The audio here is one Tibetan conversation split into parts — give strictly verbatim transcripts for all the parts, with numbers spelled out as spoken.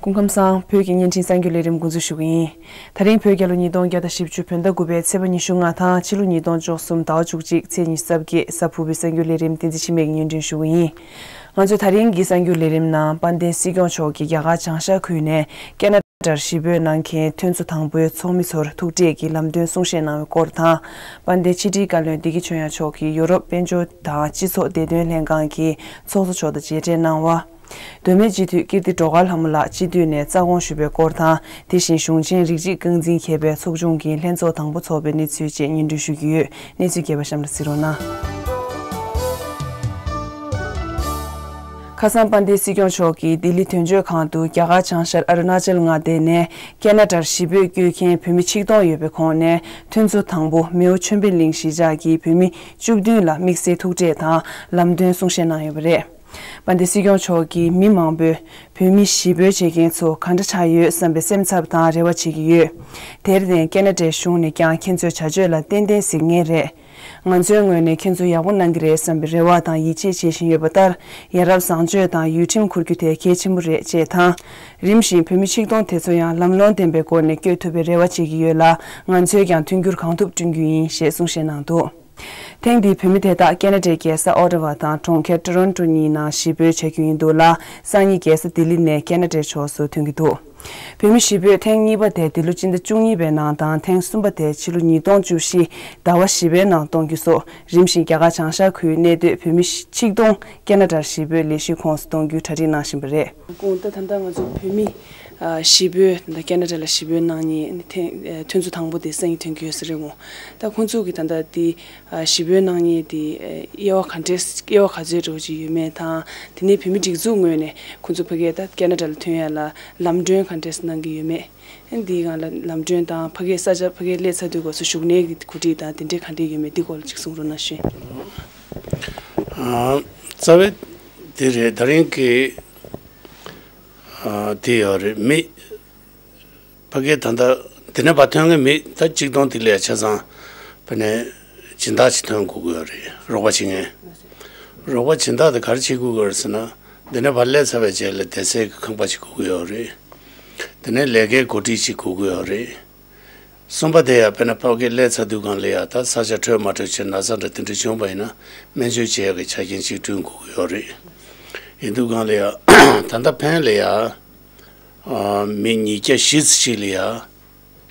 སྐུ་ཁམས་བཟང་། བོད་ཀྱི་བརྙན་འཕྲིན་གསར་འགྱུར་ལས་རིམ་འགོ་འཛུགས་ཞུ་གི་ཡིན། ད་རིང་བོད་རྒྱལ་ལོ་ཉིས་སྟོང་བརྒྱ་དང་བཞི་བཅུ་བོད་ཟླ་དགུ་པའི་ཚེས་པ་ཉི་ཤུ་ལྔ་དང་ཕྱི་ལོ་ཉིས་སྟོང་བཅུ་གསུམ་ཟླ་བ་བཅུ་གཅིག་ཚེས་ཉི་ཤུ་རྩ་བརྒྱད་གཟའ་ཕུར་བུའི་གསར་འགྱུར་ལས་རིམ་བསྟན་འཛིན་འཆི་མེད་ཀྱིས་སྙན་སྒྲོན་ཞུ་གི་ཡིན། ང་ཚོས་ད་རིང་གི་གསར་འགྱུར་ལས་རིམ་ནང་དཔལ་ལྡན་སྲིད་སྐྱོང་མཆོག་གིས་རྒྱ་གར་བྱང་ཤར་ཁུལ་ནས་ཁེ་ན་ཌར་གཞིས་སྤོས་གནང་མཁན་ཐོན་ཚོ་དང་པོའི་ཚོགས་མི་ཚོར་ཐུག་འཕྲད་ཀྱི་ལམ་སྟོན་གསུང་བཤད་གནང་བའི་སྐོར་དང་། དཔལ་ལྡན་ཕྱི་དྲིལ་བཀའ་བློན་བདེ་སྐྱིད་ཆོས་དབྱངས་མཆོག་གིས་ཡོ་རོབ་དཔལ་འབྱོར་དང་སྤྱི་ཚོགས་བདེ་དོན་ལྷན་ཁང་གི་ཚོགས་གཙོ་མཆོག་དང་མཇལ་འཕྲད་གནང་བ། མདོ་སྨད་སྤྱི་འཐུས་ཀིརྟི་སྒྲོལ་དཀར་ལྷ་མོ་ལགས་སྤྱི་འཐུས་ནས་རྩ་དགོངས་ཞུས་པའི་སྐོར་དང་། དེ་བཞིན་གཞུང་ཆེན་རིགས་གཅིག་རྐང་འཛིན་མཁས་པའི་ཚོགས་ཆུང་གི་ལྷན་ཚོགས་དང་པོ་ཚོགས་པའི་གནས་ཚུལ་བཅས་སྙན་སྒྲོན་ཞུ་གི་ཡོད། གནས་ཚུལ་རྒྱས་པ་གཤམ་ལ་གཟིགས་རོགས་གནང་། ཁ་སང་དཔལ་ལྡན་སྲིད་སྐྱོང་མཆོག་གིས་ལྡི་ལི་དོན་གཅོད་ཁང་དུ་རྒྱ་གར་བྱང་ཤར་ཨ་རུ་ན་ཅལ་མངའ་སྡེ་ནས་ཁེ་ན་ཌར་གཞིས་སྤོས་སྐྱོད་མཁན་བོད་མི་ཆིག་སྟོང་ཡོད་པའི་ཁོངས་ནས་ཐོན་ཚོ་དང་པོ་མེའོ་ཆོས་འཕེལ་གླིང་གཞིས་ཆགས་ཀྱི་བོད་མི་བཅུ་བདུན་ལ་དམིགས་བསལ་ཐུག་འཕྲད་དང་ལམ་སྟོན་གསུང་བཤད་གནང་ཡོད་པ་རེད། དཔལ་ལྡན་སྲིད་སྐྱོང་མཆོག་གིས་མི་མང་པོས་བོད་མི་གཞིས་སྤོས་བྱེད་མཁན་ཚོ་ག་འདྲ་ཆགས་ཡོད་བསམ་པའི་སེམས་འཚབ་དང་རེ་བ་བྱེད་ཀྱི་ཡོད། དེར་བརྟེན་ཁེ་ན་ཌའི་གཞུང་ནས་ཀྱང་ཁྱེད་ཚོའི་བྱ་སྤྱོད་ལ་ཏན་ཏན་གཟིགས་ངེས་རེད། ང་ཚོའི་ངོས་ནས་ཁྱེད་ཚོ་ཡག་པོ་གནང་གི་རེད་བསམ་པའི་རེ་བ་དང་ཡིད་ཆེས་བྱེད་བཞིན་ཡོད་པ་ལྟར། ཡ་རབས་བཟང་སྤྱོད་དང་ཡུལ་ཁྲིམས་འཁུར་རྒྱུ་དེ་གལ་ཆེན་པོ་རེད་ཅེས་དང་། རིམ་བཞིན་བོད་མི་ཆིག་སྟོང་དེ་ཚོ་ཡང་ལམ་ལྷོང་ལྡན་པའི་སྒོ་ནས་བསྐྱོད་ཐུབ་པའི་རེ་བ་བྱེད་ཀྱི་ཡོད་ལ། ང་ཚོས་ཀྱང་མཐུན་འགྱུར་གང་ཐུབ་བསྐྲུན་རྒྱུ་ཡིན་ཞེས་གསུང་བཤད་གནང་འདུག་ཐེངས་འདིའི་བོད་མི་དེ་དག་ཁེ་ན་ཌའི་རྒྱལ་ས་ཨོ་ཊ་ཝ་དང་གྲོང་ཁྱེར་ཊོ་རོན་ཊོ་གཉིས་ནང་གཞིས་སྤོས་བྱ་རྒྱུ་ཡིན་འདུག་ལ། སང་ཉིན་རྒྱལ་ས་ལྡི་ལི་ནས་ཁེ་ན་ཌའི་ཕྱོགས་སུ་ཐོན་གྱི་འདུག་བོད་མི་གཞིས་སྤོས་ཐེངས་གཉིས་པ་དེ་འདི་ལོ་སྤྱི་ཟླ་བཅུ་གཉིས་པའི་ནང་དང་ཐེངས་གསུམ་པ་དེ་ཕྱི་ལོ་ཉིས་སྟོང་བཅུ་བཞི་ཟླ་བ་བཞི་པའི་ནང་གཏོང་རྒྱུ་སོགས། རིམ་བཞིན་རྒྱ་གར་བྱང་ཤར་ཁུལ་གནས་སྡོད་བོད་མི་ཆིག་སྟོང་ཁེ་ན་ཌར་གཞིས་སྤོས་ལས་གཞིའི་ཁོངས་སུ་གཏོང་རྒྱུའི་གྲ་སྒྲིག་གནང་བཞིན་པ་རེད། ཀུན་ད་ད་ལྟ་ང་ཚོ་བོད་མི་ཨ་གཞིས་སྤོས་ད་ལྟ་ཁེ་ན་ཌ་ལ་གཞིས་སྤོས་གནང་མཁན་ཐེངས་ཨ་ཐོན་ཚོ་དང་པོ་དེ་སང་ཉིན་ཐོན་གྱི་ཡོད་ས་རེད་འོང་། ད་ཁོང་ཚོ་གི་ད་ལྟ་དེ་ཨ་གཞིས་སྤོས་གནང་མཁན་དེ་ཨ་དབྱེ་བ་ག་འདྲས་དབྱེ་བ་ག་ཚོད་འདྲ་བོ་ཅིག་ཡོད་མེད་དང་། དེ་ནས་བོད་མི་སྒྲིག་འཛུགས་ངོས་ནས་ཁོང་ཚོ་ཕ་གིར་ད་ཁེ་ན་ཌ་ལ་ཐོན་ཡ་ལ་ལམ་གྲོན་ག་འདྲས་གནང་གི་ཡོད་མེད། འདིའི་སྒང་ལ་ལམ་གྲོན་དང་ཕ་གིའི་ས་ཆ་ཕ་གིར་སླེབས་ཚར་དུས་སྐབས་སུ་བཞུགས་གནས་ཀྱི་གོ་སྒྲིག་དང་དེ་འདྲས་ག་འདྲས་ཡོད་མེད་འདི་སྐོར་ལ་ཅིག་གསུང་རོགས་གནང་ཞུ། ཨ་རྩ་བའི་དེ་རེད། ད་རིང་གི་ཨ་དེ་ཡོད་རེད། མི་ཕ་གིར་ད་ལྟ་དེ་ནས་ཕར་ཐོན་མཁན་མི་ད་གཅིག་སྟོང་དེ་ལས་ཆ་ཚང་ཕ་ནས་སྦྱིན་བདག་ཅིག་ཐོན་དགོས་ཀྱི་ཡོད་རེད། རོགས་པ་བྱེད་མཁན། རོགས་པ་སྦྱིན་བདག་དེ་ག་རེ་བྱེད་དགོས་ཀྱི་ཡོད་རེད་ཟེར་ན། འདི་ནས་ཕར་སླེབས་ཚར་བའི་རྗེས་ལ་བསྡད་སའི་ཁང་པ་ཅིག་དགོས་ཀྱི་ཡོད་རེད། དེ་ནས་ལས་ཀའི་གོ་སྒྲིག་ཅིག་དགོས་ཀྱི་ཡོད་རེད། གསུམ་པ་དེ་ཡང་དཔེར་ན་ཕ་གིར་སླེབས་ཚར་དུས་སྒང་ལ་ཡང་ད་ས་ཆ་འཕྲོད་མ་འཕྲོད་བྱས་ན་ཚ་འདྲ་དེ་འདྲ་བྱུང་བ་ཡིན་ན་སྨན་བཅོས་བྱེད་ཡག་གི་ཆ་རྐྱེན་ཅིག་བསྐྲུན་དགོས་ཀྱི་ཡོད་རེད། ཡིན་དུས་སྒང་ལ་ཡང་ད་ལྟ་ཕན་ལ་ཡང་ཨ་མི་ཉིས་བརྒྱ་བཞི་ཙམ་ཞིག་ལ་ཡང་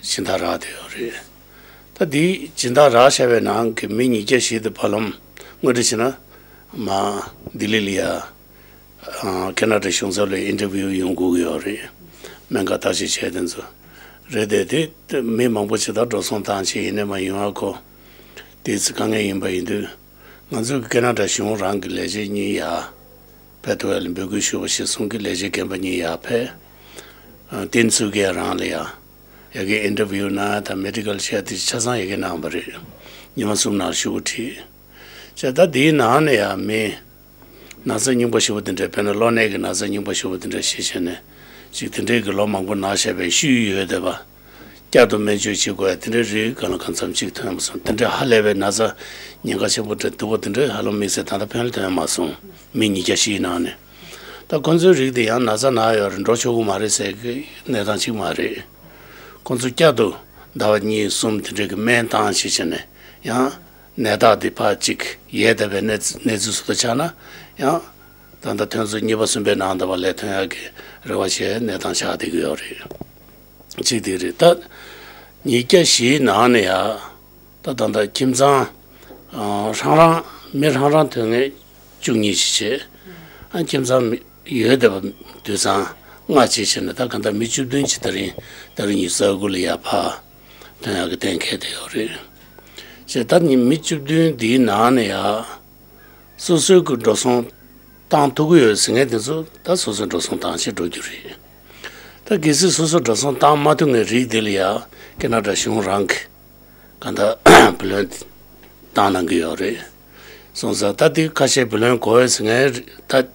སྦྱིན་བདག་རག་བསྡད་ཡོད་རེད། ད་འདི་སྦྱིན་བདག་རག་བཞག་པའི་ནང་གི་མི་ཉིས་བརྒྱ་བཞི་དེ་བར་ལམ་དངོས་འབྲེལ་བྱས་ན་མ་ལྡི་ལི་ལ་ཡ། ཨ་ཁེ་ན་ཌ་གཞུང་ཚབ་ལ་ཨིན་ཊར་བིའུ་ཡོང་དགོས་ཀྱི་ཡོད་རེད། སྨན་ཁང་བརྟག་དཔྱད་བྱས་དེ་ཚོ་རེད་དེ། དེ་མི་མང་པོ་ཞིག་ད་འགྲོ་སོང་བཏང་བྱས་ཡིན་ནའི་མ་ཡོང་ཨ་ཁོ། དེ་ཚོ་དཀའ་ངལ་ཡིན་པ་ཡིན་དུས། ང་ཚོ་གི་ཁེ་ན་ཌ་གཞུང་རང་གི་ལས་བྱེད་གཉིས་ཡར་ཕེབས་ཐུབ་ཡ་ལ་འབོད་སྐུལ་ཞུ་བ་ཞིག་གསུང་གི་ལས་བྱེད་རྒན་པ་གཉིས་ཡར་ཕེབས། ཨ་དེ་ཚོ་གི་རང་ལ་ཡ། ཡ་གི་ཨིན་ཊར་བིའུ་གནང་ཡ་དང་མེ་ཌི་ཀལ་བྱས་དེ་ཆ་ཚང་ཡ་གི་གནང་བ་རེད། ཉི་མ་གསུམ་ནང་ཞུ་གི་བྲིས། བྱས་ད་དེའི་ནང་ནས་ཡང་མི་ན་ཚ་རྙིང་པ་ཞེ་པོ་དེ་འདྲ། དཔེར་ན་གློ་ནད་ཀྱི་ན་ཚ་རྙིང་པ་ཞེ་པོ་དེ་འདྲ་ཞིག་བྱས་ནས་ཅིག་དེ་འདྲའི་གི་ལོ་མང་པོ་ན་བཞག་པའི་ཤུལ་ཡོད་བསྡད་པ། བསྐྱར་དུ་སྨན་བཅོས་བྱེད་དགོས་ཡ་དེ་འདྲའི་རིགས་གང་ལ་གང་འཚམ་ཅིག་ཐོན་མ་སོང་། དེ་འདྲའི་ཧ་ལས་པའི་ན་ཚ་ཉེན་ཁ་ཆེན་པོ་འདྲ་སྡུག་པོ་དེ་འདྲའི་ཧ་ལམ་དམིགས་བསལ་ད་ལྟ་ཕན་ཐོན་མ་སོང་། མི་ཉིས་བརྒྱ་བཞིའི་ནང་ནས། ད་ཁོང་ཚོའི་རིགས་དེ་ཡང་ན་ཚ་ན་ཡོད་རེད། འགྲོ་ཆོག་གི་མ་རེད་ཟེར་གི་གནས་སྟངས་ཅིག་མ་རེད། ཁོང་ཚོ་བསྐྱར་དུ་ཟླ་བ་གཉིས་གསུམ་དེ་འདྲའི་གི་སྨན་བཏང་ཞིག་བྱས་ནས་ཡང་། ནད་རྟགས་འདི་ཕར་གཅིག་ཡལ་བསྡད་པའི་གནས་གནས་ཚུལ་སོགས་ཆགས་ན་ཡང་། ད་ལྟ་ཐོན་ཚོ་གཉིས་པ་གསུམ་པའི་ནང་ད་བར་ལ་ཐོན་ཡག་གི་རེ་བ་བྱེད་གནས་སྟངས་ཆགས་བསྡད་ཀྱི་ཡོད་རེད། གཅིག་དེ་རེད། ད་ཉིས་བརྒྱ་བཞིའི་ནང་ནས་ཡ། ད་ད་ལྟ་ཁྱིམ་ཚང་ཨ་རང་རང་མི་རང་རང་ཐོན་མཁན་བཅུ་གཉིས་ཅིག་བྱས། ཨ་ཁྱིམ་ཚང་མི་ཡོད་བསྡད་པ་དུད་ཚང་ལྔ་ཅིག་བྱས་ནས་ད་ག་ད་མི་བཅུ་བདུན་ཅིག་ད་རིང་ད་རིང་ཉི་ཤུ་རྩ་དགུ་ལ་ཡ་ཕར་ཐོན་ཡག་གི་གཏན་འཁེལ་བསྡད་ཡོད་རེད། བྱས་ད་ནི་མི་བཅུ་བདུན་འདིའི་ནང་ནས་ཡ། སོ་སོའི་གི་འགྲོ་སོང་བཏང་ཐུབ་ཀྱི་ཡོད་ཟེར་མཁན་དེ་ཚོ་ད་སོ་སོའི་འགྲོ་སོང་བཏང་བྱས་འགྲོ་རྒྱུ་རེད། ད་གལ་སྲིད་སོ་སོ་འགྲོ་སོང་བཏང་མ་ཐུབ་མཁན་རིགས་དེ་ལ་ཡ་ཁེ་ན་ཌ་གཞུང་རང་གི་ག་ད་བུ་ལོན་བཏང་གནང་གི་ཡོད་རེད། སོང་ཙང་ད་དེ་ཁ་ཤས་བུ་ལོན་དགོས་ཟེར་མཁན་ད།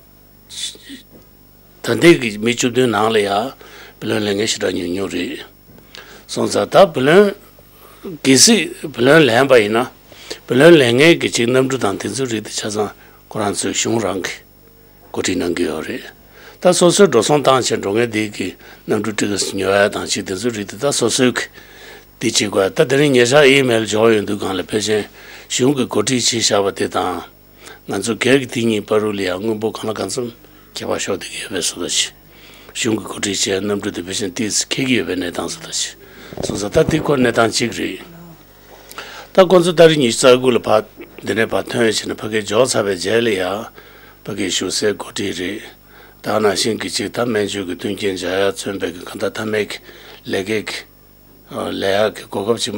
ད་ལྟའི་གི་མི་བཅུ་བདུན་ནང་ལ་ཡ་བུ་ལོན་ལེན་མཁན་ཞེ་དྲག་ཉུང་ཉུང་རེད། སོང་ཙང་ད་བུ་ལོན་གལ་སྲིད་བུ་ལོན་ལེན་པ་ཡིན་ན་བུ་ལོན་ལེན་མཁན་གྱི་ཅིག་གནམ་གྲུ་དང་དེ་ཚོའི་རིགས་དེ་ཆ་ཚང་ཁོ་རང་ཚོའི་གཞུང་རང་གིས་གོ་སྒྲིག་གནང་གི་ཡོད་རེད། ད་སོ་སོའི་འགྲོ་སོང་བཏང་བྱས་འགྲོ་མཁན་དེ་གི་གནམ་གྲུ་ཊི་ཀེ་ཊི་ཉོ་ཡ་དང་ཅིག་དེ་ཚོའི་རིགས་དེ་ད་སོ་སོའི་གི་དེ་བྱེད་དགོས། ད་དེ་རིང་ཉེ་ཆར་ཨི་མེལ་འབྱོར་ཡོང་དུས་སྒང་ལ་ཕལ་ཆེར་གཞུང་གི་འགོ་ཁྲིད་བྱས་བཞག་པ་དེ་དང་། ང་ཚོ་སྒེར་གྱི་དེ་གཉིས་བར་དུ་ལ་ཡང་དངོས་པོ་གང་ལ་གང་འཚམ་ཁྱད་པར་ཤོར་བསྡད་ཀྱི་ཡོད་པའི་བཟོ་འདྲ་ཞིག་གཞུང་གི་འགོ་ཁྲིད་བྱས་གནམ་གྲུ་དེ་ཕལ་ཆེར་ཏོག་ཙམ་འཁེལ་གྱི་ཡོད་པའི་གནས་སྟངས་བཟོ་འདྲ་ཞིག་སོང་ཙང་ད་དེ་ཁོ་གནས་སྟངས་གཅིག་རེད། ད་ཁོ་ཚོ་ཏ་རིག་ཉི་ཤུ་རྩ་དགུ་ལ་ཕར་འདི་ནས་ཕར་ཐོན་བྱས་ནས་ཕ་གིར་འབྱོར་ཚར་བའི་རྗེས་ལ་ཡང་ཕ་གིའི་བཞུགས་སའི་འགོ་ཁྲིད་རེད། ད་ནང་བཞིན་གྱི་ཅིག་ད་སྨན་བཅོས་ཀྱི་མཐུན་རྐྱེན་སྦྱར་ཡ་མཚོན་པའི་གི་གང་ལྟར་མཐའ་མའི་གི་ལས་ཀའི་གི་ལས་ཡག་གི་གོ་སྐབས་ཅིག་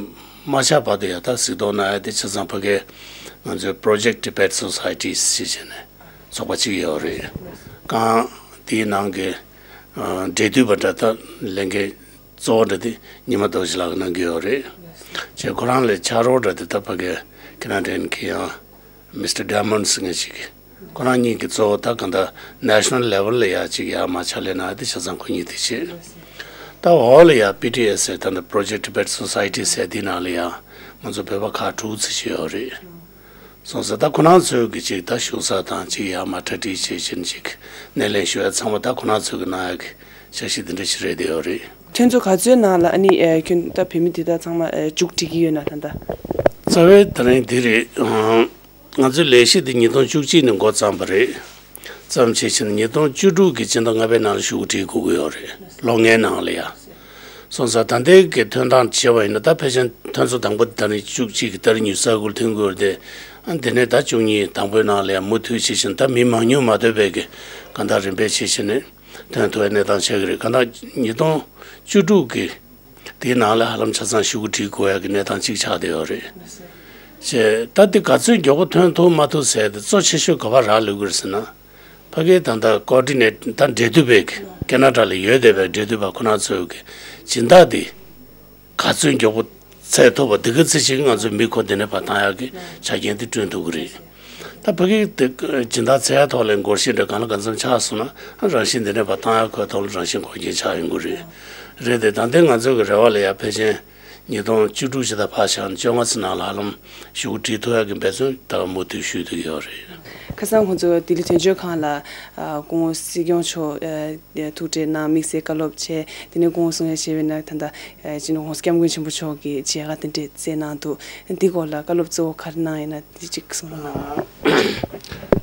མ་ཆགས་བར་དུ་ཡང་ད་གཟིགས་རྟོག་གནང་ཡ་དེ་ཆ་ཚང་ཕ་གིའི་ང་ཚོའི་Project Tibet Society ཞེས་བྱས་ནས་ཚོགས་པ་གཅིག་ཡོད་རེད། གང་དེའི་ནང་གི་འབྲེལ་མཐུད་པ་འདྲ་ད་ལས་འགན་གཙོ་བོ་འདྲ་དེ་ཉི་མ་རྡོ་རྗེ་ལགས་གནང་གི་ཡོད་རེད། བྱས་ཁོ་རང་ལ་ཕྱག་རོགས་འདྲ་དེ་ད་ཕ་གིའི་ཁེ་ན་ཌའི་ཡན་གྱི་ཡང་Mister Diamond ཟེར་མཁན་ཞིག་གིས་ཁོ་རང་གཉིས་ཀྱི་གཙོ་བོ་ད་གང་ལྟར་National Level ལ་ཡ་ཅིག་ཡར་མར་ཕྱག་ལས་གནང་ཡ་དེ་ཆ་ཚང་ཁོ་གཉིས་དེ་བྱས། ད་འོག་ལ་ཡ་པི་ཊི་ཨེ་སི་ཟེར་ད་ནི་Project Tibet Society ཟེར་དེའི་ནང་ལ་ཡ་ང་ཚོ་བོད་པ་ཁག་དྲུག་ཙམ་ཞིག་ཡོད་རེད། སོང་ཙང་ད་ཁོ་རང་ཚོའི་གི་ཅིག་ད་བཞུགས་ས་དང་ཅིག་ཡར་མར་གྲ་སྒྲིག་བྱེད་བཞིན་ཅིག་སྣེ་ལེན་ཞུ་ཡ་ཚང་མ་ད་ཁོ་རང་ཚོའི་གི་གནང་ཡ་གི་འཆར་གཞི་དེ་འདྲ་ཞིག་རེད་བསྡད་ཡོད་རེད། ཁྱོད་ཚོ་ག་ཚོད་ནང་ལ་ཨ་ནི་ཨེ་ཁྱོད་ད་བོད་མི་དེ་དག་ཚང་མ་ཨེ་མཇུག་སྒྲིལ་གྱི་ཡོད་ན་ད་ལྟ། རྩ་བའི་དེ་རིང་འདི་རེད། ང་ཚོའི་ལས་གཞི་འདི་ཉིས་སྟོང་བཅུ་གཅིག་ནས་འགོ་བརྩམས་པ་རེད། བརྩམས་བྱས་ཕྱིན་ཉིས་སྟོང་བཅུ་དྲུག་གི་སྤྱི་ཟླ་ལྔ་པའི་ནང་ལ་ཞུ་གི་བྲིས་དགོས་ཀྱི་ཡོད་རེད། ལོ་ལྔའི་ནང་ལ་ཡ། སོང་ཙང་ད་ལྟའི་གི་ཐོན་སྟངས་བྱས་པ་ཡིན་ན་ད་ཕལ་ཆེར་ཐོན་ཚོ་དང་པོ་ད་རིང་བཅུ་གཅིག་གི་ཏ་རིག་ཉི་ཤུ་རྩ་དགུ་ལ་ཐོན་དགོས་རེད་དེ། ཨ་འདི་ནས་ད་བཅུ་གཉིས་དང་པོའི་ནང་ལ་ཡ་མུ་མཐུད་བྱས་ཕྱིན་ད་མི་མང་ཉུང་མ་ཐོན་པའི་གི་གང་ལྟར་རིམ་པས་བྱས་ཕྱིན་ནས་ཐོན་ཐུབ་པའི་གནས་སྟངས་ཆགས་ཀྱི་རེད། གང་ལྟར་ཉིས་སྟོང་བཅུ་དྲུག་གི་དེའི་ནང་ལ་ཧ་ལམ་ཆ་ཚང་ཞུ་གི་བྲིས་དགོས་ཡག་གི་གནས་སྟངས་གཅིག་ཆགས་བསྡད་ཡོད་རེད། བྱས་ད་དེ་ག་ཚོད་མགྱོགས་པོ་ཐོན་ཐུབ་མ་ཐུབ་ཟེར་དེ་གཙོ་ཆེ་ཤོས་ག་པར་རག་ལས་ཀྱི་རེད་ཟེར་ན། ཕ་གིའི་ད་ལྟ་ཀོ་ཌི་ནེ་ཊ་ད་འབྲེལ་མཐུད་པའི་ཁེ་ན་ཌ་ལ་ཡོད་བསྡད་པའི་འབྲེལ་མཐུད་པ་ཁོ་རང་ཚོའི་གི་སྦྱིན་བདག་དེ་ག་ཚོད་མགྱོགས་པོ་ཚད་ཐུབ་པ་དེ་ག་ཚོད་ཅིག་ང་ཚོའི་མི་ཁོ་དེ་ནས་ཕར་བཏང་ཡག་གི་ཆ་རྐྱེན་དེ་བསྐྲུན་ཐུབ་ཀྱི་རེད། ད་ཕ་གི་དེ་སྦྱིན་བདག་འཚོལ་ཡ་ཐོག་ལ་འགོར་ཤེས་འདྲ་གང་ལ་གང་འཚམ་ཆགས་སོང་ན་རང་བཞིན་དེ་ནས་ཕར་བཏང་ཡག་ཁོའི་ཐོག་ལ་རང་བཞིན་འགོག་རྐྱེན་ཆགས་ཡོང་གི་རེད། རེད་དེ་ད་ལྟའི་ང་ཚོའི་གི་རེ་བ་ལ་ཡ་ཕལ་ཆེར་ཉིས་སྟོང་བཅུ་དྲུག་ཕྱི་ཟླ་ཕར་བཞག་ན་བཅོ་ལྔ་ཙམ་ནང་ལ་ཧ་ལམ་ཞུ་གི་བྲིས་ཐུབ་ཡག་གི་འབད་བརྩོན་ད་མུ་མཐུད་ཞུས་བསྡད་ཀྱི་ཡོད་རེད། ཁ་སང་ཁོང་ཚོ་ལྡི་ལི་དོན་གཅོད་ཁང་ལ་ཨ་སྐུ་ངོ་སྲིད་སྐྱོང་མཆོག་ཨ་ཐུག་འཕྲད་གནང་དམིགས་བསལ་བཀའ་སློབ་བྱས། དེ་ནས་སྐུ་ངོ་གསུང་ཡ་བྱས་པ་ཡིན་ན་ད་ལྟ་ཨ་སྤྱི་ནོར་༸གོང་ས་༸སྐྱབས་མགོན་ཆེན་པོ་མཆོག་གིས་མཇལ་ཁ་དེ་འདྲས་བསྩལ་གནང་འདུག་འདི་སྐོར་ལ་བཀའ་སློབ་གཙོ་བོ་ག་རེ་གནང་ཡིན་ན་དེ་གཅིག་གསུང་རོགས་གནང་།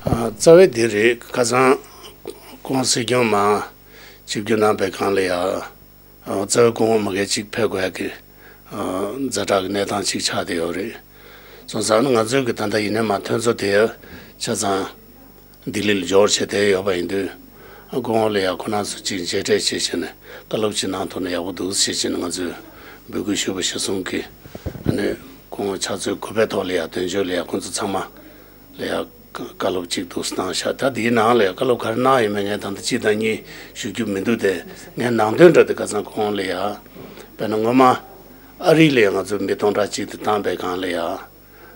ཨ་རྩ་བའི་འདི་རེད། ཁ་སང་སྐུ་ངོ་སྲིད་སྐྱོང་མར་ཆིབས་བསྒྱུར་གནང་པའི་སྒང་ལ་ཡ། རྩ་བའི་སྐུ་ངོ་མ་གི་གཅིག་ཕེབས་དགོས་ཡག་གི་ཛ་དྲག་གི་གནས་སྟངས་གཅིག་ཆགས་བསྡད་ཡོད་རེད། སོང་ཙང་ང་ཚོའི་གི་ད་ལྟ་ཡིན་ནའི་མར་ཐོན་ཚོ་དེ་ཆ་ཚང་ལྡི་ལི་ལ་འབྱོར་བྱས་བསྡད་ཡོད་པ་ཡིན་དུས། སྐུ་ངོ་ལ་ཡ་ཁོ་རང་ཚོ་གཅིག་མཇལ་འཕྲད་བྱས་བྱས་ནས་བཀའ་སློབ་ཅིག་གནང་ཐུབ་ན་ཡག་པོ་འདུག་ཟེར་བྱས་ནས་ང་ཚོས་འབོད་སྐུལ་ཞུས་པ་གཞིར་བཟུང་གིས། ཨ་ནི་སྐུ་ངོ་ཕྱག་ཚོད་དགུ་པའི་ཐོག་ལ་ཡ་དོན་གཅོད་ལ་ཡ་ཁོང་ཚོ་ཚང་མ་ལ་ཡ་བཀའ་སློབ་གཅིག་འདུག་སེ་གནང་ཤག་ད་དེའི་ནང་ལ་ཡ་བཀའ་སློབ་ག་རེ་གནང་ཡོད་མེད་ངས་ད་ལྟ་གཅིག་དང་གཉིས་ཞུ་རྒྱུ་མི་འདུག་སྟེ། ངས་ནང་དོན་འདྲ་དེ་ཁ་སང་ཁོང་ལ་ཡ། དཔེར་ན་སྔོན་མ་ཨ་རི་ལ་ཡ་ང་ཚོ་མི་སྟོང་ཕྲག་གཅིག་དེ་བཏང་པའི་སྒང་ལ་ཡ།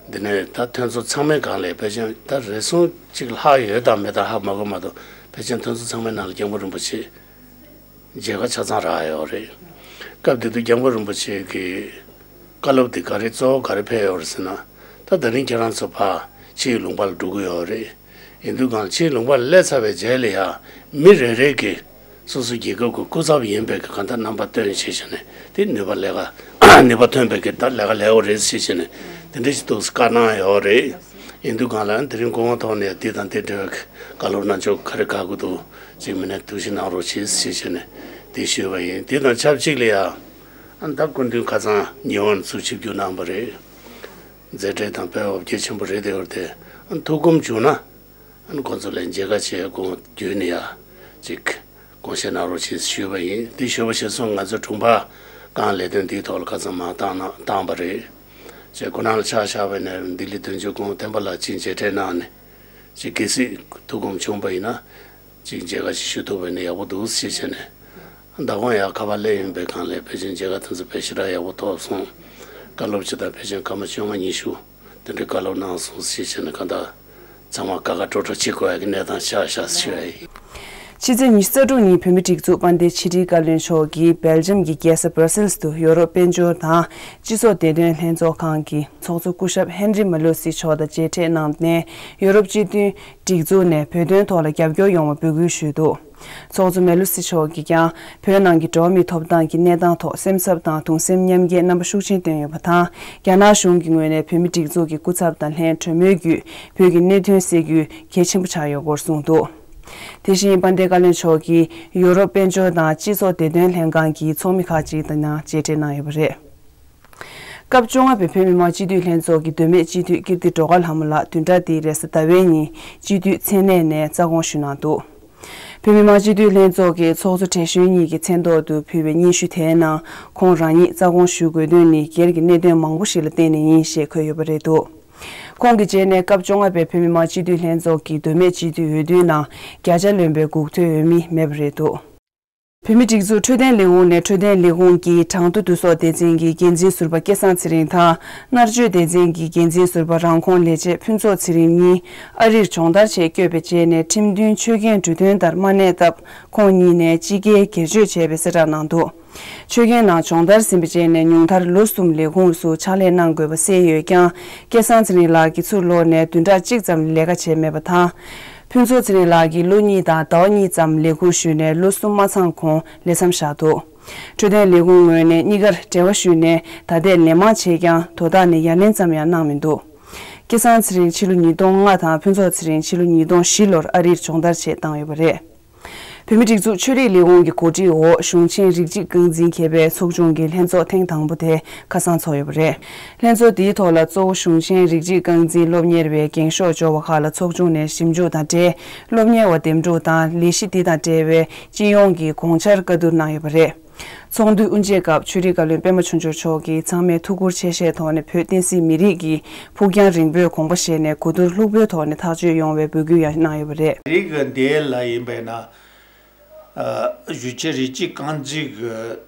འདི་ནས་ད་ཐོན་ཚོ་ཚང་མའི་སྒང་ལ་ཡ་ཕལ་ཆེར་ད་རེ་ཟུང་གཅིག་ལྷག་ཡོད་དམ་མེད་དམ་ཧ་མ་གོ་མ་གཏོགས་ཕལ་ཆེར་ཐོན་ཚོ་ཚང་མའི་ནང་ལ་སྐྱབས་མགོན་རིན་པོ་ཆེ་མཇལ་ཁ་ཆ་ཚང་རག་ཡོད་རེད། སྐབས་དེ་དུས་སྐྱབས་མགོན་རིན་པོ་ཆེ་གི་བཀའ་སློབ་དེ་ག་རེ་གཙོ་བོ་ག་རེ་ཕེབས་ཡོད་རེད་ཟེར་ན། ད་ད་རིང་ཁྱེད་རང་ཚོ་ཕར་ཕྱིའི་ལུང་པ་ལ་འགྲོ་གི་ཡོད་རེད། ཡིན་དུས་གང་ཕྱིའི་ལུང་པ་ལ་སླེབས་ཚར་བའི་རྗེས་ལ་ཡ་མི་རེ་རེ་གི་སོ་སོ་རྒྱལ་ཁབ་ཀྱི་སྐུ་ཚབ་ཡིན་པའི་གི་གང་ལྟར་རྣམ་པ་སྟོན་བྱས་བྱས་ནས་དེ་ནུས་པ་ལས་ཀ་ནུས་པ་ཐོན་པའི་གི་ད་ལས་ཀ་ལས་འོ་རེད་ཟེར་བྱས་ནས་དེ་འདྲ་ཞིག་འདུག་སེ་བཀའ་གནང་ཡོད་རེད། ཡིན་དུས་གང་ལ་དེ་རིང་སྐུ་ངོ་ཐོག་ནས་འདི་དང་དེ་འབྲེལ་བའི་བཀའ་སློབ་གནང་ཕྱོགས་ག་རེ་དགའ་གི་འདུག་ཅིག་མི་སྣ་ཐུགས་ཞིབ་གནང་རོགས་བྱེད་ཞེས་བྱས་ནས་དེ་ཞུས་པ་ཡིན། དེ་དང་ཆབས་ཅིག་ལ་ཡ། ཨ་ད་སྐུ་མདུན་ཁ་སང་ཉི་ཧོང་ཚུར་ཆིབས་བསྒྱུར་གནང་པ་རེད། མཛད་བྲེལ་དང་དཔལ་འབྱོར་ཆེན་པོ་རེད་དེ་ཡོད་དེ། ཨ་ཐུགས་དགོངས་བྱུང་ན། ཨ་ཁོང་ཚོ་ལ་མཇལ་ཁ་བྱེད་དགོངས་བརྒྱུད་ནས་ཡ། ཅིག་དགོངས་བཞེས་གནང་རོགས་ཞེས་ཞུས་པ་ཡིན། དེ་ཞུས་པ་གཞིར་བཟུང་ང་ཚོ་དྲུང་འཕར་ཁང་ལས་དོན་འདིའི་ཐོག་ལ་ཁ་སང་མར་བཏང་ན་བཏང་པ་རེད། ཅེས་ཁོ་རང་ལ་ཕྱག་བཞག་པ་ཡིན་ན་ལྡི་ལི་དོན་གཅོད་སྐུ་ངོ་བསྟན་པ་ལགས་ཅིག་མཇལ་འཕྲད་གནང་ནས། ཅིག་གལ་སྲིད་ཐུགས་དགོངས་བྱུང་པ་ཡིན་ན། ཅིག་མཇལ་ཁ་ཞིག་ཞུ་ཐུབ་པ་ཡིན་ན་ཡག་པོ་འདུག་ཞེས་བྱས་ནས། མདང་དགོང་ཡང་ཁ་པར་སླེབས་ཡོང་པའི་སྒང་ལ་ཕལ་ཆེར་མཇལ་ཁ་དེ་ཚོ་དཔེ་ཞེ་དྲག་ཡག་པོ་ཐོབ་སོང་། བཀའ་སློབ་ཅིག་དང་ཕལ་ཆེར་སྐར་མ་བཅོ་ལྔ་ཉི་ཤུ་དེ་འདྲའི་བཀའ་སློབ་གནང་སོང་ཞེས་བྱས་ནས་གང་ལྟར་ཚང་མ་དགའ་དགའ་སྤྲོ་སྤྲོ་བྱེད་དགོས་ཡག་གི་གནས་སྟངས་ཆགས་ཤག་ཞུ་ཡ་ཡིན། ཕྱི་ཚེས་ཉི་ཤུ་རྩ་དྲུག་ཉིན་བོད་མིའི་སྒྲིག་འཛུགས་དཔལ་ལྡན་ཕྱི་དྲིལ་བཀའ་བློན་མཆོག་གིས་སྦེལ་ཇམ་གྱི་རྒྱལ་ས་སྦྲ་སེལ་དུ་ཡོ་རོབ་དཔལ་འབྱོར་དང་སྤྱི་ཚོགས་བདེ་དོན་ལྷན་ཚོགས་ཁང་གི་ཚོགས་གཙོ་སྐུ་ཞབས་ཧེན་རི་མ་ལོ་སི་མཆོག་དང་མཇལ་འཕྲད་གནང་ནས། ཡོ་རོབ་སྤྱི་མཐུན་སྒྲིག་འཛུགས་ནས་བོད་དོན་ཐོག་ལ་རྒྱབ་སྐྱོར་ཡོང་བ་འབོད་སྐུལ་ཞུས་འདུག་ཚོགས་གཙོ་མེ་ལོ་སི་མཆོག་གིས་ཀྱང་བོད་ནང་གི་འགྲོ་བ་མིའི་ཐོབ་ཐང་གི་གནས་སྟངས་ཐོག་སེམས་འཚབ་དང་གདུང་སེམས་མཉམ་སྐྱེད་རྣམ་པ་ཤུགས་ཆེན་བཏོན་ཡོད་པ་དང་། རྒྱ་ནག་གཞུང་གི་ངོས་ནས་བོད་མི་སྒྲིག་འཛུགས་ཀྱི་སྐུ་ཚབ་དང་ལྷན་གྲོས་མོལ་བརྒྱུད་བོད་ཀྱི་གནད་དོན་སེལ་རྒྱུ་གལ་ཆེན་པོ་ཆགས་ཡོད་སྐོར་གསུངས་འདུག་དེ་བཞིན་དཔལ་ལྡན་བཀའ་བློན་མཆོག་གིས་ཡོ་རོབ་དཔལ་འབྱོར་དང་སྤྱི་ཚོགས་བདེ་དོན་ལྷན་ཁང་གི་ཚོགས་མི་ཁག་ཅིག་དང་ཡང་མཇལ་འཕྲད་གནང་ཡོད་པ་རེད། སྐབས་བཅོ་ལྔ་པའི་བོད་མི་མང་སྤྱི་འཐུས་ལྷན་ཚོགས་ཀྱི་མདོ་སྨད་སྤྱི་འཐུས་ཀིརྟི་སྒྲོལ་དཀར་ལྷ་མོ་ལགས་བདུན་ཕྲག་འདིའི་རེས་གཟའ་ཟླ་བའི་ཉིན་སྤྱི་འཐུས་མཚན་གནས་ནས་རྩ་དགོངས་ཞུས་གནང་འདུག་བོད་མི་མང་སྤྱི་འཐུས་ལྷན་ཚོགས་ཀྱི་ཚོགས་གཙོ་བགྲེས་གཞོན་གཉིས་ཀྱི་མཚན་ཐོག་ཏུ་ཕུལ་བའི་སྙན་ཞུ་དེའི་ནང་ཁོང་རང་ཉིད་རྩ་དགོངས་ཞུ་དགོས་དོན་ནི་སྒེར་གྱི་གནད་དོན་མང་པོ་ཞིག་ལ་བརྟེན་ནས་ཡིན་ཞེས་འཁོད་ཡོད་པ་རེད་འདུག་ཁོང་གི་རྗེས་ནས་སྐབས་བཅོ་ལྔ་པའི་བོད་མི་མང་སྤྱི་འཐུས་ལྷན་ཚོགས་ཀྱི་མདོ་སྨད་སྤྱི་འཐུས་འོས་བསྡུའི་ནང་བརྒྱ་ཆ་ལོན་པའི་འགོག་ཐོས་འོས་མི་མེད་པ་རེད་འདུག་བོད་མི་སྒྲིག་འཛུགས་འཕྲོད་བསྟེན་ལས་ཁུངས་ནས་འཕྲོད་བསྟེན་ལས་ཁུངས་ཀྱི་གྲངས་ཐོ་བསྡུ་གསོག་སྡེ་ཚན་གྱི་འགན་འཛིན་ཟུར་པ་སྐལ་བཟང་ཚེ་རིང་དང་། མནར་གཅོད་སྡེ་ཚན་གྱི་འགན་འཛིན་ཟུར་པ་རང་ཁོངས་ལས་བྱེད་ཕུན་ཚོགས་ཚེ་རིང་གཉིས་ཨ་རིར་སྦྱོང་བརྡར་ཆེད་བསྐྱོད་པའི་རྗེས་ནས་ཁྲིམས་མཐུན་ཆོད་གན་འབྲུ་དོན་ལྟར་མ་གནས་སྟབས། ཁོང་གཉིས་ནས་སྤྱི་སྒེར་སྒེར་གཅོད་བྱས་པའི་གསལ་བསྒྲགས་གནང་འདུག་ཆོད་གན་ནང་སྦྱོང་བརྡར་ཟིན་པའི་རྗེས་ནས་ཉུང་མཐར་ལོ་གསུམ་ལས་ཁུངས་སུ་ཕྱག་ལས་གནང་དགོས་པ་གསལ་ཡོད་ཀྱང་། སྐལ་བཟང་ཚེ་རིང་ལགས་ཀྱིས་ཚུར་ལོག་ནས་བདུན་ཕྲག་གཅིག་ཙམ་ལས་ཀ་བྱས་མེད་པ་དང་། ཕུན་ཚོགས་ཚེ་རིང་ལགས་ཀྱིས་ལོ་གཉིས་དང་ཟླ་བ་གཉིས་ཙམ་ལས་ཁུར་ཞུས་ནས་ལོ་གསུམ་མ་ཚང་གོང་ལས་མཚམས་བཞག་འདུག་འཕྲོད་བསྟེན་ལས་ཁུངས་ངོས་ནས་གཉིས་ཀར་འབྲེལ་བ་ཞུས་ནས་ད་ལྟའི་ལན་མང་བྱས་ཀྱང་དོ་བདག་ནས་ཡ་ལན་ཙམ་ཡང་གནང་མི་འདུག་སྐལ་བཟང་ཚེ་རིང་ཕྱི་ལོ་ཉིས་སྟོང་ལྔ་དང་ཕུན་ཚོགས་ཚེ་རིང་ཕྱི་ལོ་ཉིས་སྟོང་བཞི་ལོར་ཨ་རིར་སྦྱོང་བརྡར་ཆེད་བཏང་ཡོད་པ་རེད། བོད་མི་སྒྲིག་འཛུགས་ཆོས་རིག་ལས་ཁུངས་ཀྱི་གོ་སྒྲིག་འོག་གཞུང་ཆེན་རིགས་གཅིག་རྐང་འཛིན་མཁས་པའི་ཚོགས་ཆུང་གི་ལྷན་ཚོགས་ཐེངས་དང་པོ་དེ་ཁ་སང་ཚོགས་ཡོད་པ་རེད། ལྷན་ཚོགས་འདིའི་ཐོག་ལ་གཙོ་བོ་གཞུང་ཆེན་རིགས་གཅིག་རྐང་འཛིན་སློབ་གཉེར་བའི་འགེངས་ཤོག་འབྱོར་བ་ཁག་ལ་ཚོགས་ཆུང་ནས་ཞིབ་འཇུག་དང་འབྲེལ་སློབ་གཉེར་བ་འདེམས་སྒྲུག་དང་ལས་གཞི་འདི་དང་འབྲེལ་བའི་སྤྱི་ཡོངས་ཀྱི་དགོངས་འཆར་བཀའ་བསྡུར་གནང་ཡོད་པ་རེད། ཚོགས་འདུའི་དབུ་འབྱེད་སྐབས་ཆོས་རིག་བཀའ་བློན་པད་མ་ཆོས་འབྱོར་མཆོག་གིས་ཚང་མས་ཐུགས་ཁུར་ཆེ་བཞེས་ཐོག་ནས་བོད་བསྟན་སྲིད་མི་རིགས་ཀྱི་ཕུགས་རྒྱང་རིང་པོའི་དགོངས་པ་བཞེས་ནས་གོ་བསྡུར་ལྷུག་པོའི་ཐོག་ནས་ཐག་གཅོད་ཡོང་བའི་འབོད་སྐུལ་ཡང་གནང་ཡོད་པ་རེད། རིགས་འདི་ལ་ཡིན་པས་ན། ཨ། གཞུང་ཆེན་རིགས་གཅིག་རྐང་འཛིན་གྱི་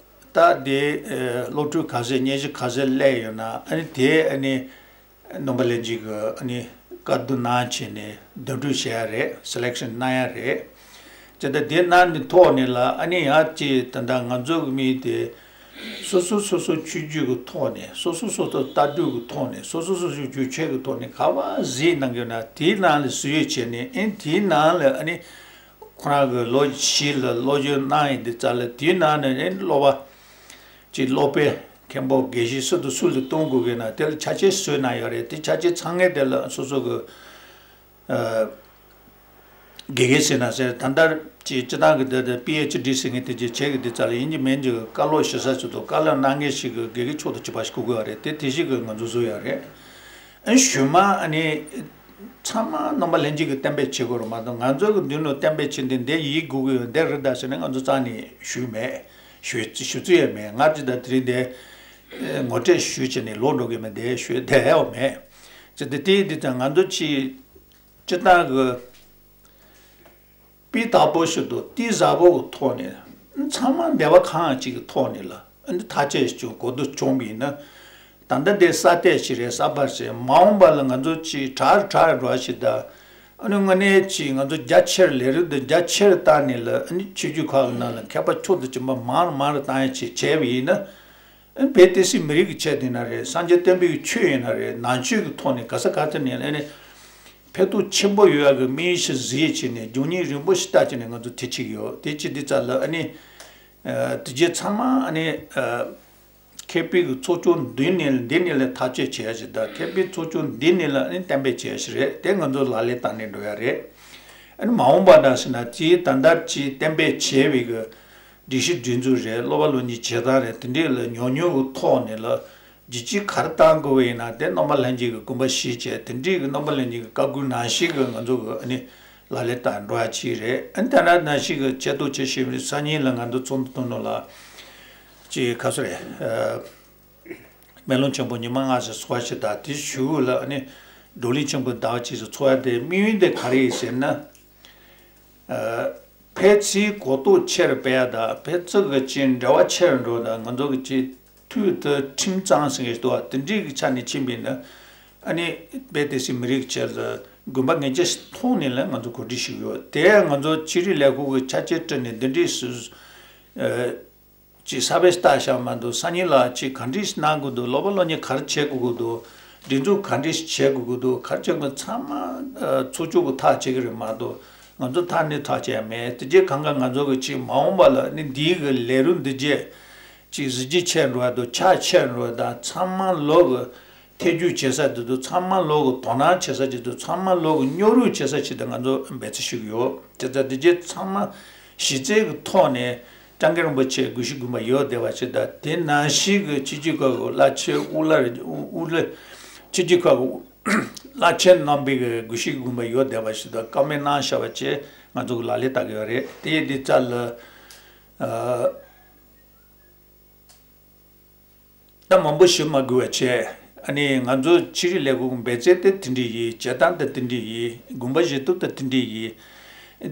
ད་དེ་ཨ་སློབ་ཕྲུག་ག་ཚད་སྙན་ཞུ་ག་ཚད་སླེབས་ཡོད་ན་ཨ་ནི་དེ་ཨ་ནི་རྣམ་པ་ལྷན་རྒྱས་ཀྱི་ཨ་ནི་བཀའ་བསྡུར་གནང་བྱས་ནས་འདེམས་སྒྲུག་བྱེད་ཡ་རེད། སི་ལེག་ཤན་གནང་ཡ་རེད། བྱས་ཙང་དེ་གནང་ནས་ཐོག་ནས་ལ་ཨ་ནི་ཡང་ཅིག་ད་ལྟ་ང་ཚོ་གི་མི་དེ་སོ་སོ་སོ་སོ་ཆོས་བརྒྱུད་ཀྱི་ཐོག་ནས་སོ་སོ་སོ་སོ་ལྟ་གྲུབ་ཀྱི་ཐོག་ནས་སོ་སོ་སོ་སོ་རྒྱུ་ཆས་ཀྱི་ཐོག་ནས་ག་པར་གཟིགས་གནང་གི་ཡོད་ན་དེའི་ནང་ལ་གཟིགས་ཡོད་བྱས་ནས་ཨ་ནི་དེའི་ནང་ལ་ཨ་ནི། ཁོ་རང་གི་ལོ་བཞི་ལ་སློབ་སྦྱོང་གནང་ཡིན་དུས་ཙང་ལ་དེའི་ནང་ནས་ནི་སློབ་པ་ཅིག་སློབ་དཔོན་མཁན་པོ་དགེ་བཤེས་སུ་དང་སུ་ལ་གཏོང་དགོས་ཀྱི་ན་དེ་ལ་ཆ་རྐྱེན་བཟོས་གནང་ཡོད་རེད། དེ་ཆ་རྐྱེན་ཚང་མཁན་དེ་ལ་སོ་སོ་གི་ཨ་དགེ་རྒན་ཟེར་ན་ཟེར་ད་ལྟ་ཅིག་སྤྱི་བཏང་གི་དེ་དེ་པི་ཨེཆ་ཌི་ཟེར་མཁན་དེ་ཅིག་བྱེད་ཀྱི་དུས་ཙང་ལ་ཡིན་གཅིག་མིན་གཅིག་བཀའ་སློབ་ཞུ་ས་ཚོ་དང་བཀའ་སློབ་གནང་མཁན་ཞིག་གི་དགེ་རྒན་མཆོག་ཏུ་གཅིག་པ་ཞིག་དགོས་ཀྱི་ཡོད་རེད། དེ་དེ་ཞིག་གི་ང་ཚོ་བཟོས་ཡོད་རེད། ཨ་ནི་གཞུག་མ་ཨ་ནི། ཚང་མ་རྣམ་པ་ལྷན་རྒྱས་ཀྱིས་གཏན་འབེབས་བྱེད་དགོས་རེད་མ་གཏོགས་ང་ཚོ་གི་མདུན་ལ་གཏན་འབེབས་བྱེད་དུས་འདི་ཡིན་དགོས་ཀྱི་ཡོད་འདི་རེད་ད་ཟེར་ནས་ང་ཚོ་རྩ་ནས་ཞུས་མེད། ཞུ་ཞུ་རྩིས་ཡོད་མེད། ང་ཅི་ད་དེ་རིང་འདི་ངོ་སྤྲོད་ཞུས་བྱས་ནས་ལོག་འགྲོ་གི་མེད་འདི་ཞུས་བསྡད་ཡོད་མེད། ཅི་སྟེ་དེ་འདི་ད་ང་ཚོ་ཅི་སྤྱི་བཏང་གི་སྤུས་དག་པོ་ཞིག་ཏུ་གཏིང་ཟབ་པོ་གི་ཐོག་ནས་ཚང་མ་འབྲེལ་བ་གང་ཅིག་གི་ཐོག་ནས་ལ། ཨ་ནི་ཐག་བཅད་བྱུང་གོ་བསྡུར་བྱུང་བ་ཡིན་ན། ད་ལྟ་འདི་ས་བལྟས་ཤིག་རེད་གསར་པ་ཞིག་མ་འོངས་པ་ལ་ང་ཚོ་ཅིག་དྲག་དྲག་འགྲོ་བ་ཞིག་དང་། ཨ་ནི་དངོས་གནས་ཅིག་ང་ཚོ་རྒྱ་ཆེར་ལས་རིགས་འདི་རྒྱ་ཆེར་བཏང་ནས་ལ་ཨ་ནི་ཆོས་བརྒྱུད་ཁག་གི་ནང་ལ་མཁས་པ་མཆོག་ཏུ་གྱུར་པ་མང་རུ་མང་རུ་བཏང་ཡ་ཅིག་བྱས་པ་ཡིན་ན། ཨ་ནི་བོད་བསྟན་སྲིད་མི་རིགས་ཀྱི་ཆེད་དུ་ཡིན་ན་རེད། སངས་རྒྱས་བསྟན་པའི་ཆོས་ཡིན་ན་རེད། ནང་ཆོས་ཀྱི་ཐོག་ནས་ག་ས་ག་ཐད་ནས་ཨ་ནི་ཕན་ཐོགས་ཆེན་པོ་ཡོད་ཡ་གི་དམིགས་ཡུལ་ཞིག་གཟིགས་བྱས་ནས་སྒྲུབ་གཉེར་རིམ་པ་ཞིག་བལྟ་བྱས་ནས་ང་ཚོ་དེ་བྱེད་ཀྱི་ཡོད། དེ་བྱེད་དུས་ཙང་ལ་ཨ་ནི། ཨ་དེ་རྗེས་ཚང་མ་ཨ་ནི་ཨ་མཁས་པའི་གི་ཚོགས་ཆུང་འདི་ནས་འདི་ནས་ལ་ཐག་གཅོད་བྱེད་ཡ་ཞིག་དང་མཁས་པའི་ཚོགས་ཆུང་འདི་ནས་ལ་ཨ་ནི་གཏན་འབེབས་བྱེད་ཡ་ཞིག་རེད། དེ་ང་ཚོ་ལག་ལེན་བསྟར་ནས་འགྲོ་ཡ་རེད། ཨ་ནི་མ་འོངས་པ་ན་ཟེར་ན་དེའི་ད་ལྟ་ཅིག་གཏན་འབེབས་བྱས་པའི་གི་སྒྲིག་གཞི་སྒྲིག་འཛུགས་རེད། སློབ་པ་སློབ་གཉེར་བྱེད་སྟངས་རེད། དེ་འདྲས་ལ་ཉུང་ཉུང་གི་ཐོག་ནས་ལ་རྒྱུ་ཆ་ག་རེ་བཏང་དགོས་པ་ཡིན་ན་དེ་རྣམ་པ་ལྷན་རྒྱས་ཀྱི་དགོངས་པ་བཞེས་བྱས་དེ་འདྲས་ཀྱི་རྣམ་པ་ལྷན་རྒྱས་ཀྱི་བཀའ་བཀོད་ནང་བཞིན་གྱི་ང་ཚོ་གི་ཨ་ནི་ལག་ལེན་བསྟར་འགྲོ་ཡ་ཅིག་རེད། ཨ་ནི་ད་ནང་བཞིན་གྱི་ཆེད་གཏོང་བྱེད་བཞིན་པའི་སང་ཉིན་ལ་ང་ཚོ་ཚོགས་འདུ་ཐོག་ནང་ལ་ཅིག་ག་ཚོད་རེད། ཨ་སྨོན་ལམ་ཆེན་པོ་ཉི་མ་ལྔ་ཙམ་ཚོགས་ཡ་ཅིག་དང་དེ་གཞུག་ལ་ཨ་ནི་བགྲོ་གླེང་ཆེན་པོ་ཟླ་བ་གཅིག་ཙམ་ཚོགས་ཡ་དེ་དམིགས་ཡུལ་དེ་ག་རེ་ཡིན་ཟེར་ན། ཨ་ཕལ་ཆེར་གོ་རྟོགས་ཆེ་རུ་སྤེལ་ཡ་དང་ཕལ་ཆེར་གྱི་ཅིག་འབྲེལ་བ་ཆེ་རུ་འགྲོ་དང་ང་ཚོ་གི་ཅིག་མཐུད་དུ་ཁྲིམས་གཙང་ཟེར་མཁན་ཞིག་འདུག་བ། དེ་འདྲའི་གི་ཆ་ནས་ཕྱིན་པ་ཡིན་ན་ཨ་ནི་བོད་བསྟན་སྲིད་མི་རིགས་ཀྱི་ཆེད་དུ་དགོངས་པ་ངེས་ཅན་ཞིག་ཐོག་ནས་ལ་ང་ཚོ་གོ་སྒྲིག་ཞུས་ཡོད། དེ་ང་ཚོ་ཕྱི་རིགས་ལས་ཁུངས་ཀྱི་ཆ་རྐྱེན་བསྐྲུན་ནས་འདི་འདྲའི་སུ་ཨ་ཅིག་ས་བོན་བཏབ་བཞག་མ་འདུག་སང་ཉིན་ལ་ཅིག་ག་འདྲས་གནང་དགོས་འདུག་སློབ་པ་སློབ་གཉེར་ག་རེ་བྱེད་དགོས་ཀྱི་འདུག་སྒྲིག་འཛུགས་ག་འདྲས་བྱེད་དགོས་ཀྱི་འདུག་ག་རེ་བྱེད་དགོས་ཚང་མ་ཚོགས་ཆུང་གི་ཐག་བཅད་ཀྱི་རེད་མ་གཏོགས་ ང་ཚོ་ཐག་ནི་ཐག་བཅད་མེད། དེ་རྗེས་གང་ག་ང་ཚོ་གི་ཅིག་མ་འོངས་པ་ལ་ནི་འདིའི་གི་ལས་རིམ་འདི་རྗེས་ཅིག་གཟི་བརྗིད་ཆེར་འགྲོ་བ་དང་ཆ་ཆེར་འགྲོ་བ་དང་ཚང་མ་ལོག་གི་ཐེ་ཇུས་བྱེད་ས་དེ་ཚོ་ཚང་མ་ལོག་གི་དོ་སྣང་བྱེད་ས་ཅིག་དང་ཚང་མ་ལོག་གི་སྙོབ་རུས་བྱེད་ས་ཅིག་དང་ང་ཚོ་འབད་བརྩོན་ཞུ་གི་ཡོད། དེ་ཚོ་དེ་རྗེས་ཚང་མ་གཞི་རྩའི་གི་ཐོག་ནས་སྐྱབས་མགོན་རིན་པོ་ཆེ་སྐུ་ཞབས་དགོངས་པ་ཡོད་བསྡད་པ་ཞིག་དང་དེ་ནང་བཞིན་གྱི་ཕྱི་རྒྱལ་ཁག་གི་བླ་ཆེན་དབུ་བླ་དབུ་བླ་ཕྱི་རྒྱལ་ཁག་གི་བླ་ཆེན་རྣམ་པའི་གི་སྐུ་ཞབས་དགོངས་པ་ཡོད་བསྡད་པ་ཞིག་དང་བཀའ་མོལ་གནང་བཞག་པ་བཅས་ང་ཚོ་གི་ལག་ལེན་བསྟར་གི་ཡོད་རེད། དེ་ཡི་དེ་རྩ་ལ་ཨ། ད་མང་པོ་ཞུ་མ་དགོས་པ་བྱས། ཨ་ནི་ང་ཚོ་ཕྱི་དྲིལ་ལས་ཁུངས་འབད་བརྩོན་དེ་དེ་འདྲ་ཡིན། བྱེད་སྟངས་དེ་དེ་འདྲ་ཡིན། དགོངས་པ་བཞེས་སྟངས་དེ་དེ་འདྲ་ཡིན།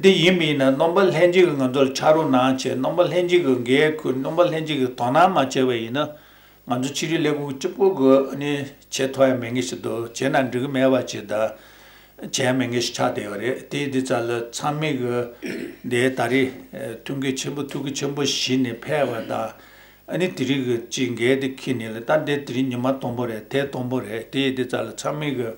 དེ་ཡིན་པ་ཡིན་ན་རྣམ་པ་ལྷན་རྒྱས་ཀྱིས་ང་ཚོ་ལ་ཕྱག་རོགས་གནང་བྱས། རྣམ་པ་ལྷན་རྒྱས་ཀྱིས་འགན་ཁུར། རྣམ་པ་ལྷན་རྒྱས་ཀྱིས་དོ་སྣང་མ་བྱས་པ་ཡིན་ན་ང་ཚོ་ཕྱི་དྲིལ་ལས་ཁུངས་གཅིག་པོ་གིས་ཨ་ནི་བྱེད་ཐུབ་ཡ་མེད་མཁན་ཞིག་འདུག་བྱས་ན་འགྲིག་གི་མེད་པ་ཅིག་དང་། བྱས་མེད་མཁན་ཞིག་ཆགས་བསྡད་ཡོད་རེད། དེ་ཡི་དེ་རྩ་ལ་ཚང་མས་གི་འདི་ད་རེས་ཐུགས་འགན་ཆེན་པོ་ཐུགས་འགན་ཆེན་པོ་བཞེས་ནས་ཕེབས་པ་དང་། ཨ་ནི་དེ་རིང་གི་ཅིག་འགན་དེ་འཁྱེར་ནས་ལ་ད་འདི་དེ་རིང་ཉི་མ་དང་པོ་རེད། དེ་དང་པོ་རེད། དེ་ཡི་དེ་རྩ་ལ་ཚང་མས་གི་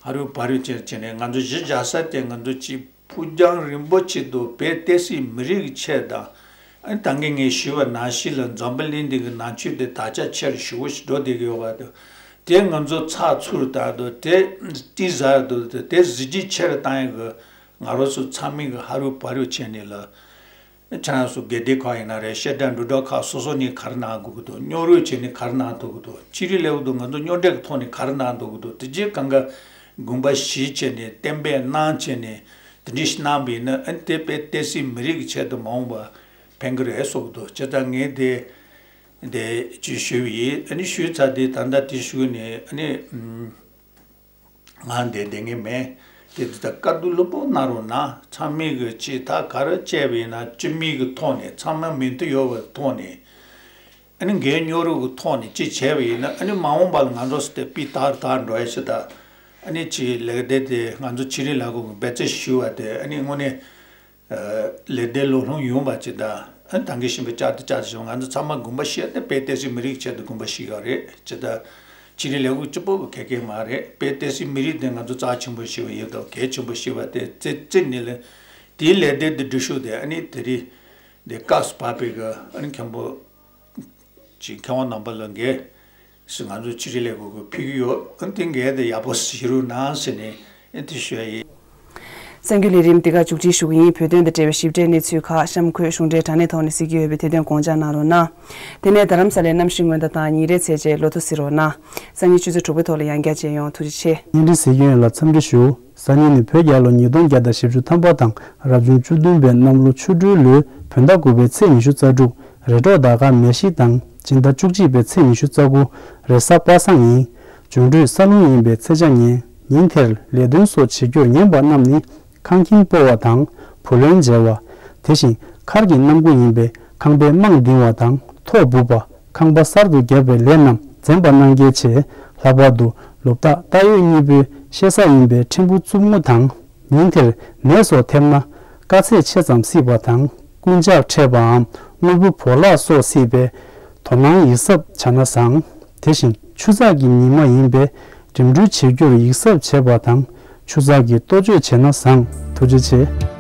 ཧ་རུ་བ་རུ་བྱས་བྱས་ནས་ང་ཚོ་གཞི་བཞག་ས་དེ་ང་ཚོ་ཅིག་ཕུགས་རྒྱང་རིང་པོ་ཆེད་དུ་བོད་བསྟན་སྲིད་མི་རིགས་ཀྱི་ཆེད་དང་། ཨ་ནི་ད་གིན་ངས་ཞུས་པ་ནང་བཞིན་ལ་འཛམ་བུ་གླིང་འདི་གི་ནང་ཆོས་དེ་དར་ཁྱབ་ཆེ་རུ་ཞེ་པོ་ཞིག་འགྲོ་བསྡད་ཀྱི་ཡོད་པ་དང་། དེ་ང་ཚོ་ཚགས་ཚུད་དང་དུ་དེ་གཏིང་ཟབ་དུ་དེ་གཟི་བརྗིད་ཆེ་རུ་བཏང་ཡག་གི་ང་རང་ཚོ་ཚང་མས་གི་ཧ་རུ་བ་རུ་བྱས་ནས་ལ། ཁྱེད་རང་ཚོ་དགེ་ལྡན་ཁག་ཡིན་ན་རེད། བཤད་གྲྭ་འབྲུག་སྒྲ་ཁག་སོ་སོ་ནས་ག་རེ་གནང་དགོས་ཀྱི་འདུག་སྙོབ་རུས་བྱས་ནས་ག་རེ་གནང་ཐུབ་ཀྱི་འདུག་ཕྱི་དྲིལ་ལས་ཁུངས་དུ་ང་ཚོ་སྙོབ་གྲས་ཀྱི་ཐོག་ནས་ག་རེ་གནང་ཐུབ་ཀྱི་འདུག་དེ་རྗེས་གང་ག་དགོངས་པ་བཞེས་བྱས་ནས་གཏན་འབེབས་གནང་བྱས་ནས་དེ་འདྲ་ཞིག་གནང་བ་ཡིན་ན་ཨ་ནི་དེ་དཔེ་བསྟན་སྲིད་མི་རིགས་ཀྱི་ཆེད་དུ་མ་འོངས་པ་ཕན་གྱི་རེད་བསམ་གྱི་འདུག་བྱས་ཙང་ངས་དེ་དེ་ཅིག་ཞུས་པ་ཡིན། ཨ་ནི་ཞུས་ཚར་དེ་ད་ལྟ་དེ་ཞུས་ནས་ཨ་ནི་ཨུམ། ང་འདིར་བསྡད་མཁན་མེད། དེ་འདི་ལྟར་བཀའ་བསྡུར་ལྷུག་པོ་གནང་རོགས་གནང་། ཚང་མས་གི་ཅིག་ཐག་ག་རེ་བཅད་པ་ཡིན་ན་སྤྱི་མོས་ཀྱི་ཐོག་ནས་ཚང་མ་མོས་མཐུན་ཡོད་པའི་ཐོག་ནས་ཨ་ནི་འགན་སྙོབ་རུས་ཀྱི་ཐོག་ནས་ཅིག་བྱས་པ་ཡིན་ན་ཨ་ནི་མ་འོངས་པ་ལ་ང་ཚོ་སྲིད་དེ་སྤུས་དག་དག་འགྲོ་ཡ་ཞིག་དང་། ཨ་ནི་ཅིག་ལས་སྡེ་དེ་ང་ཚོ་ཕྱི་དྲིལ་ལས་ཁུངས་ཀྱིས་འབད་བརྩོན་ཞུས་པ་དེ་ཨ་ནི་དངོས་གནས། ལས་སྡེ་ལྷུག་ལྷུག་ཡོང་བ་ཅིག་དང་། ད་གིན་ཞུས་པའི་བསྐྱར་དུ་བསྐྱར་དུ་ཞུ། ང་ཚོ་ཚང་མ་དགོངས་པ་བཞེས་ཏེ་བོད་བསྟན་སྲིད་མི་རིགས་ཆེད་དུ་དགོངས་པ་བཞེས་ཡོད་རེད། ཅི་ལྟར་ཕྱི་དྲིལ་ལས་ཁུངས་གཅིག་པོ་གི་གལ་གལ་མ་རེད། བོད་བསྟན་སྲིད་མི་རིགས་དེ་ང་ཚོ་རྩ་ཆེན་པོ་ཞེ་པོ་ཡོད་དོ། གལ་ཆེན་པོ་ཞེ་པོ་དེ་རྩེ་རྩེ་ནས་ལས་དེའི་ལས་སྡེ་དེ་སྒྲིག་ཞུགས་དེ་ཨ་ནི་དེ་རིང་དེ་སྐབས་སུ་བབས་པའི་གི་ཨ་ནི་མཁན་པོ་ཅིག་མཁས་དབང་རྣམ་པ་ལ་འགན་ཞིག་ང་ཚོ་ཕྱི་དྲིལ་ལས་ཁུངས་ཀྱིས་ཕུལ་གྱི་ཡོད། ཨ་ནི་དེ་འགན་དེ་ཡག་པོ་བཞེས་རོགས་གནང་ཟེར་ནས་ཨ་ནི་དེ་ཞུ་ཡ་ཡིན། གསར་འགྱུར་ལས་རིམ་འདི་ག་མཇུག་སྒྲིལ་ཞུ་གི་ཡིན། བོད་དོན་དང་འབྲེལ་བའི་ཞིབ་ཕྲའི་གནས་ཚུལ་ཁག་གཤམ་འཁོད་གཞུང་འབྲེལ་དྲ་གནས་ཐོག་ནས་གཟིགས་ཀྱི་ཡོད་པས་དེ་དོན་དགོངས་འཇགས་གནང་རོགས་གནང་། དེ་ནས་རྡ་རམ་ས་ལའི་གནམ་གཤིས་སྔོན་བརྡ་དང་ཉིན་རེའི་ཚེས་བཅད་ལོ་ཐོ་གཟིགས་རོགས་གནང་། སང་ཉིན་ཆུ་ཚོད་དྲུག་པའི་ཐོག་ལ་ཡང་བསྐྱར་མཇལ་ཡོང་། ཐུགས་རྗེ་ཆེ། བརྙན་འཕྲིན་གཟིགས་མཁན་ཡོངས་ལ་འཚམས་འདྲི་ཞུ། སང་ཉིན་ནི་བོད་རྒྱལ་ལོ་ཉིས་སྟོང་བརྒྱ་དང་བཞི་བཅུ་ཐམ་པ་དང་རབ་བྱུང་བཅུ་བདུན་པའི་གནམ་ལོ་ཆུ་སྦྲུལ་ལོའི་བོད་ཟླ་དགུ་པའི་ཚེས་ཉི་ཤུ་རྩ་དྲུག་རེས་གྲོགས་ཟླ་སྐར་མེ་བཞི་དང་སྤྱི་ཟླ་བཅུ་གཅིག་པའི་ཚེས་ཉི་ཤུ་རྩ་དགུ་རེས་གཟའ་པ་སངས་ཡིན། འབྱུང་འཕྲོད་ས་རླུང་ཡིན་པའི་ཚེས་ཆ་ཉིན། ཉིན་དེར་ལས་དོན་སོགས་བྱེད་རྒྱུར་ཉན་པ་རྣམས་ནི་ཁང་ཁྱིམ་སྤོ་བ་དང་བུ་ལོན་འཇལ་བ། དེ་བཞིན་མཁར་གྱི་གནམ་སྒོ་ཡིན་པས་ཁང་པའི་རྨང་ལྡིང་བ་དང་ཐོག་སྦུབ་པ། ཁང་པ་གསར་དུ་བརྒྱབ་པའི་ལས་རྣམས་འཛེམ་པ་གནང་གལ་ཆེ། ལྷག་པར་དུ་ལོ་རྟགས་རྟ་ཡོས་གཉིས་པོའི་བཤད་ས་ཡིན་པའི་ཕྲན་བུ་རྩུབ་མོ་དང་། ཉིན་དེར་ནད་སོགས་ཐེབས་ན་དཀའ་ཚེགས་ཆེ་ཙམ་སྲིད་པ་དང་རྐུན་ཇག་འཕྲད་པའམ་དངོས་པོ་བོར་བརླག་སོགས་སྲིད་པས་དོ་སྣང་ཡིད་གཟབ་བྱ་ན་བཟང་། དེ་བཞིན་ཆུ་ཚགས་ཀྱི་ཉི་མ་ཡིན་པས་འགྲིམ་འགྲུལ་བྱེད་རྒྱུར་ཡིད་གཟབ་བྱེད་པ་དང་ཆུ་ཚགས་ཀྱི་ལྟོ་བཅོས་བྱས་ན་བཟང་། ཐུགས་རྗེ་ཆེ།